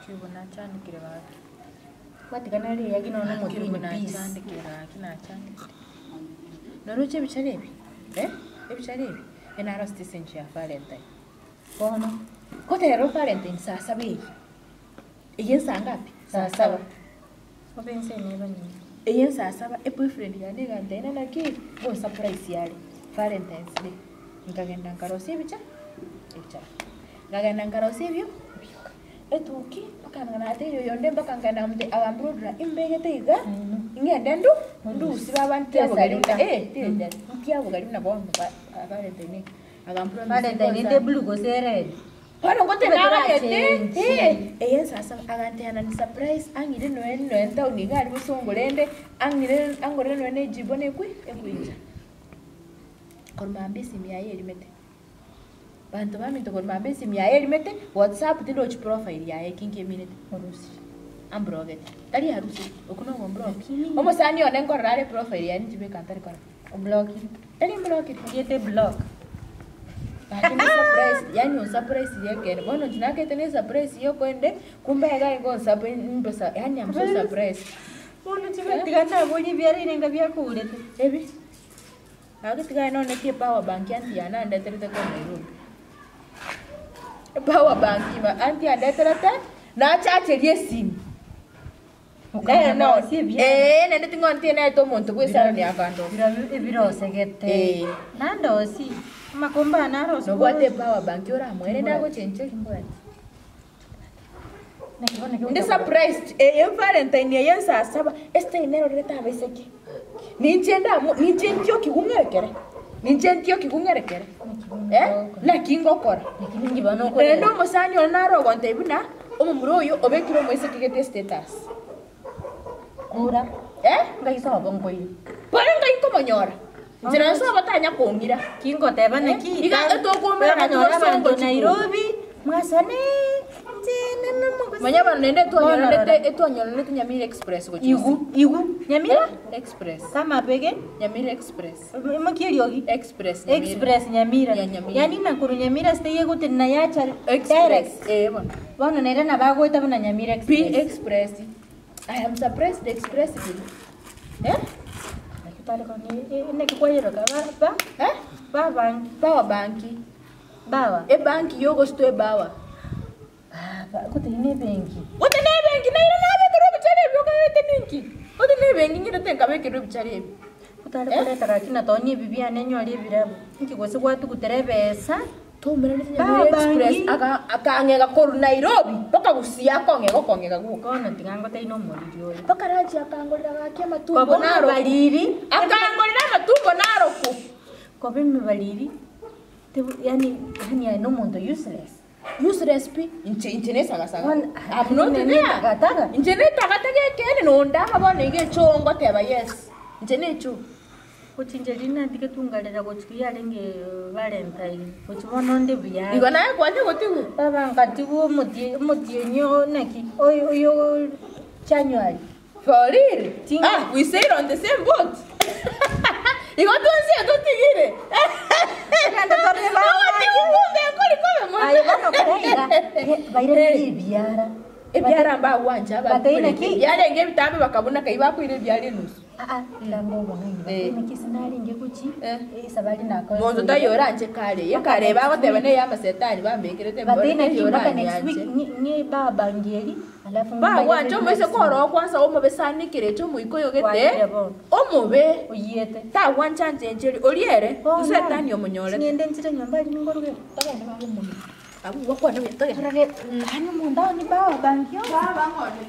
Kerubo nachandekire gaki. Gwatigana riria ki nonya omotwe Kerubo in peace. nachandekire gaki nachandekire. Noroche ebichara ebi? Eh, ebichara ebi, enarosete ase enchera ya valentine. Bono, goteba ero valentine saa saba eye, eye nsaa ngapi? Saa saba. Obe ense eye neba nyinga. Eye nsaa saba, eboyfriend yane egantebia ng'a naki, ngonsurprise are, valentines day. Nkagenda nkarosia ebicha, ebichara. Nkagenda nkarosia ebio, ebioka. Etuki, mpaka natebirie oyonde mpaka nkaenda nkamotebia agambrodora imbegete iga, ng'ende ndu, ndusie baba ntie obogari buna eh, ntie obogari buna bono ba valentine eye. Agampromise Valentine ende blue gose red. Bono ngote Ebe naganyete, torachenji. eh, eye nsasa agantebia nani surprise ang'ire noe noe town iga aria bosongo rende, ang'ire angorere noe na ejibo na ekwi ekwincha. Korwa mambia esimi yaye erimete, banto baminto korwa mambia esimi yaye erimete, whatsapp tindochi profile yaye eki nkeminete, Orusirie. ambrogete, tari aruseti, okwo nogombroga. Lakini- Omosani one nkorora are profile yaye ninche beka ntari korora. Oblokire. Tari mblokire. Oriete block. Gaki ne surprise, yaani onsurprisire ekero. Bono inche nakete ne surprise yokoende, kumbe iga igo onsurpri mpesa yaani am so surprised. Bono chibeti naboria ebiara erenga biakourete. Ebi, gaki tiga aye nonetie epower bank aunty yane andeterete korwa Nairobi. Epower bank ima aunty andeterete, nachacheria esimi. Nere no, Okanyora ebiara. eeh naende ting'o ntienete omonto bwa esaroni akandosia. Bira ebirosegete. Eh. Nandosi. Amakombe aya narosi. Nobwate epower bank oramoe rende agochencheria. Naki bono Ndi surprised eye valentine eye nsaa saba esitari nerorerete abaiseke ninche ndamu ninche ntioki gung'erekere ninche ntioki gung'erekere eh naki ngokora Naki bono naende omosani one naro ogontebia buna omomura oyo obekire omoiseke gete status Kura. eh Ngai sobo nkoire. bono ngai nkomonyora nchera nsobo tanya kong'ira Kingoteba naki. Iga etokoumera Okanyora tosongo abanto chituka. Nairobi. Mwasane. Nchene nomogosi. manya bono naende etwanyorerete Bono rora. etwanyorerete Nyamira express gochia Igu. Igu. Nyamira. Express Kamapege. Nyamira express Emoki eriogi. Express Nyamira. Express Nyamira. Ya Nyamira. Yani nakuru Nyamira stay egotenena yacha Express. direct. Eh, bono. Bono nere nabagoeta buna Nyamira P Express. Express. I am surprised Express bili. Eh? Naki kwayeroka ba ba Eh? ba bank Power bank. bawa. E bank yogosto e bawa. Baba gote ne benki. Gote ne benki na ira nabe kero bichare ebyo kagete ninki. Gote ne benki ngirete nkabe kero bichare ebi. Otare Eh? koreta gaki na toni ebi biane nyore ebirabo. Inki gose gwatugutera ebesa. Tomera ne Power Nyamira Express bank. aka akang'ega koru Nairobi mpaka Gusii akong'ega okong'ega guka. Bono tiga ngotei na omoriri oyo. Mpaka rachi akangorera gaki amatumbo Koba naroku. omobariri. Akangorera amatumbo naroku. Koba emibariri. Tebu yani yani aye nomonto useless. Useless pi inche inche nesagasaga. One- I'm not Nene there. takataka. Inche netakataka ekene nondama bono iga echo ngoteba yes. Inche necho. Gochincha rina ntige tungarera gochia yarenge valentine gochi bono onde buya. Igo naye kwanya gotigwa. Baba nkatibu omotie omotienyi naki oyo oyo January. For real? Tinga. Ah, we sail on the same boat. Igo twensi tutigire. Kanda torre ba- Abatigwa kumbe kuri kobe mono. Aye bono koraiga baire ebiara. Ebyara mbagwanja Bateina ki? Byarenge ebitambe bakabuna kai bakwire ebyara enusu. Ah ah ndango obong'aini Eh. bateina ki sinarenge gochi Eh. esabari nako. Monto tayora nche kare. Ye kare bagoteba ne ya masetani bambekerete Bateina ki mpaka next yanche. week ni ni baba ngeri alafu Bagwanja omoise koro kwanza omobe sanikire echo omoikoyo gete Kwakire bono. omobe oyiete. tagwancha nchencheri oriere nsetani omonyorete Ng'ende nchire nyomba ri ngorugere. togende babe omobe abu bakwane buya togende Rore hani mundao ni bawa bangio. Baba ng'one.